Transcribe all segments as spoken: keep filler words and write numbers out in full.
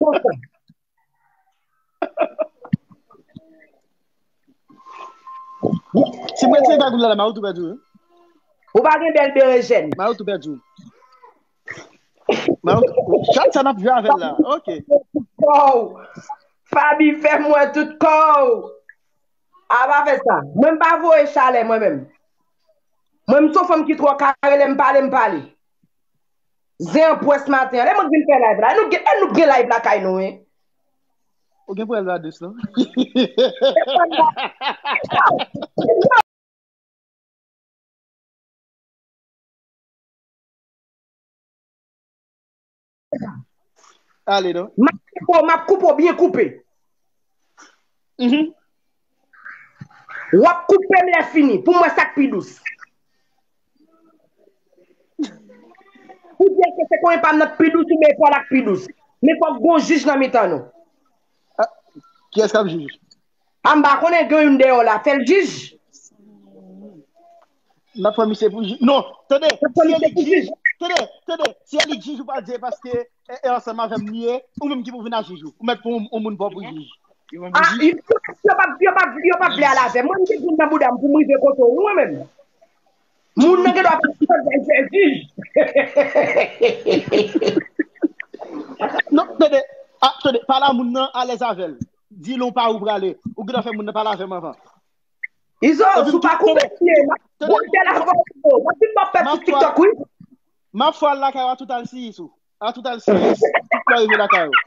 konsa. Si m retire kagul la, la, Mario tou pèdi, wi. Ou pa gen bèl berejèn. Mario tou pèdi. Mario, chat sa n ap jwe avè l la. Ok. Kò w. Faby fè m wè tout kò w. A pa fè sa. Mwen m pa voye chalè mwen menm. Mwen m se yon fanm ki twò kare, lè m pale, m pale. Zen an pwès maten an. Lè mwen vin fè live la. Nou gen, nou gen live lakay nou, wi. Ou gen pwoblèm la dous, non? Ale, non? M ap koupe w, m ap koupe w byen koupe. Mhm. W ap koupe m lè fini, pou m wè sa k pi dous. Ou di ke se konyen pa m nan k pi dous, oubyen pa w la k pi dous. Men fòk gon jij nan mitan nou. Ah, kiyès k ap jij? A, m pa konnen, gen youn dèyè w la, fè l jij. N ap pran misye pou jij. Non, tande, si e li k jij, tande, tande, si e li k jij ou pral di e paske e, e ansanm avè m li ye, ou menm ki pou vin a jij ou. Ou mèt pran yon, yon moun pa w pou jij. A, yo p ap, yo p ap, yo p ap vle al avè m. Mwen, m te pran nan bouda m pou m rive kote w, wi, mwen menm. Moun nan gen dwa pa t fè jij. Non, tande, a, tande, pale a moun nan alèz avè l. Di l ou pa ou prale. Ou gen dwa fè moun nan pale avè m anvan. Izo, si w pa koupe pye, m ap boule avè w, Izo. W ap vin ban pèp sou TikTok, wi. M ap fè w al lakay ou a tout al siyis ou. A tout al siyis. Tout lè w rive lakay ou.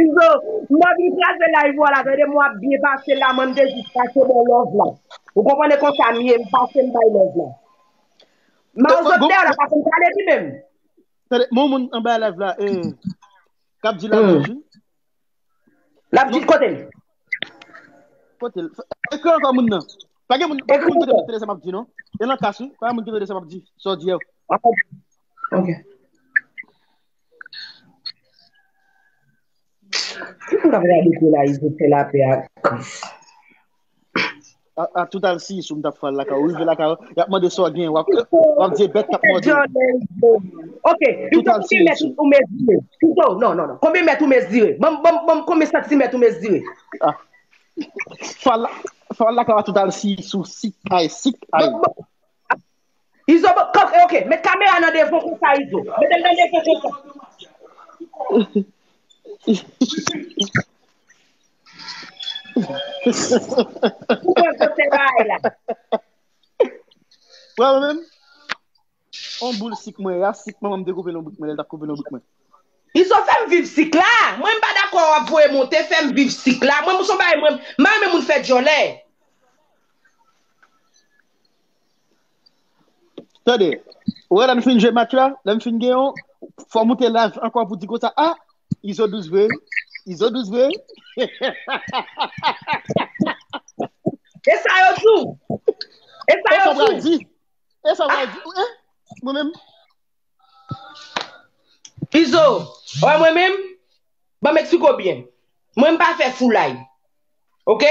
Izo, m ap vin kraze live ou a la, tande m w ap byen pase la, mwen m te jis pase ban w love la. Ou konprann e konsa m ye, m pase m bay love la. Mario sot dèyè w la, pa konn pale li menm. Tande, m wè yon moun anba live la, eh, k ap di l ap jij wi. L ap di l kote l. Kote l? Ekri ankò moun nan. Pa gen moun, pa gen moun ki tande sa m ap di, non. E nan kas, wi. Pa gen moun ki tande sa m ap di. Sa w di a. Ok. Ki moun ap radote la, Izo fè lapè ak Chris? A, a tout al siyis ou m t ap fè al lakay ou. Rive lakay ou, y ap mande sa w gen. W ap, w ap di e bèt k ap mòde w. Ok, Izo, konbyen mèt ou mezire? Izo, non, non, non. Konbyen mèt ou mezire? Ban m, ban m, ban m konbyen santimèt ou mezire? Ah. Fè al la, fè al lakay ou a tout al siyis ou sik ay, sik ay. Bon, bon. Izo, bon, ok, ok, met kamera nan devan konsa, Izo. Mete l nan devan konsa. Ou konn kote bagay la. Wè, mwen menm, on boul sik mwen, ya sik manman m te koupe nan bouch mwen, lè l t ap koupe nan bouch mwen. Izo fè m viv sik la. Mwen m pa dakò w ap voye monte, fè m viv sik la. Mwen, m son bagay, mwen, m pa renmen moun fè djòlè. Tande, ou wè lè m fin jwe match la, lè m fin gen yon, fò w moute live ankò pou di konsa, ah, Izo dous vre, Izo dous vre. E sa yo di w? E sa yo di w? E sa w pral di? E sa w pral di? Eh, mwen menm? Izo, wè mwen menm, ban m eksplike w byen. Mwen, m pa fè foulay. Ok?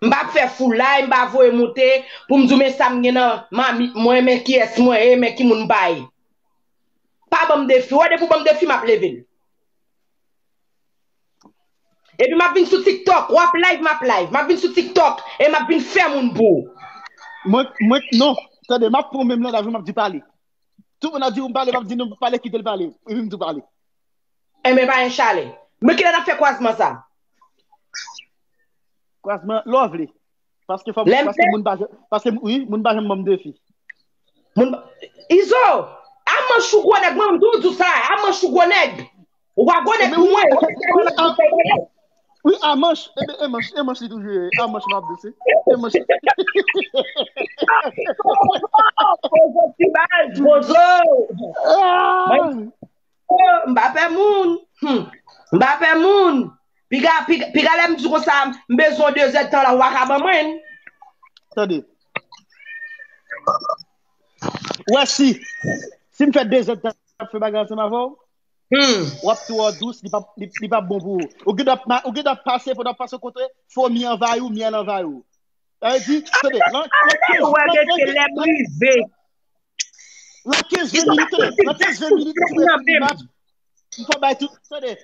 M pa fè foulay, m pa voye monte pou m di w men sa m gen nan mamit mwen, men kiyès mwen ye, men ki moun m pa ye. Pa ban m defi. Wè, depi w ban m defi, m ap leve l. Epi m ap vin sou TikTok, w ap live, m ap live. M ap vin sou TikTok e m ap vin fè moun pou ou. Mwen, mwen, non. Tande, m ap pran menm langaj ou, m ap di pale. Tout moun ap di ou m pale, m ap di nou pale, kite l pale. Epi m tou pale. Enben, pa gen chalè. Men kilè n ap fè kwazman sa? Kwazman, lè w vle. Paske fò, paske moun pa janm, paske, wi, moun pa janm ban m defi. Moun pa, Izo, a manch ou gwo nèg, mwen, m toujou di w sa, a manch ou gwo nèg. Ou pa gwo nèg pou mwen. Wi, a manch, e, e manch, e manch li toujou ye, a manch m ap di w se, e manch. Pozo ti baz, pozo. Ah! Oh, m pa pè moun. Hmm. M pa pè moun. Piga, piga, piga lè m di konsa, m bezwen de zèdtan la, w pa ka ban mwen. Tande. Ou wè si, si m fè de zèdtan ap fè bagay ansanm avè w, hmm, w ap twò dous, li p ap, li, li p ap bon pou ou. Ou gen dwa, ou gen dwa pase, pandan w ap pase kote, fomi anvayi w, myèl anvayi w. Sa vle di, tande, lan, lan kenz, ou wè lan kenz, lè m rive. Nan kenz ven minit, tande, nan kenz ven minit, si w vle fini match, m fò bay tout, tande,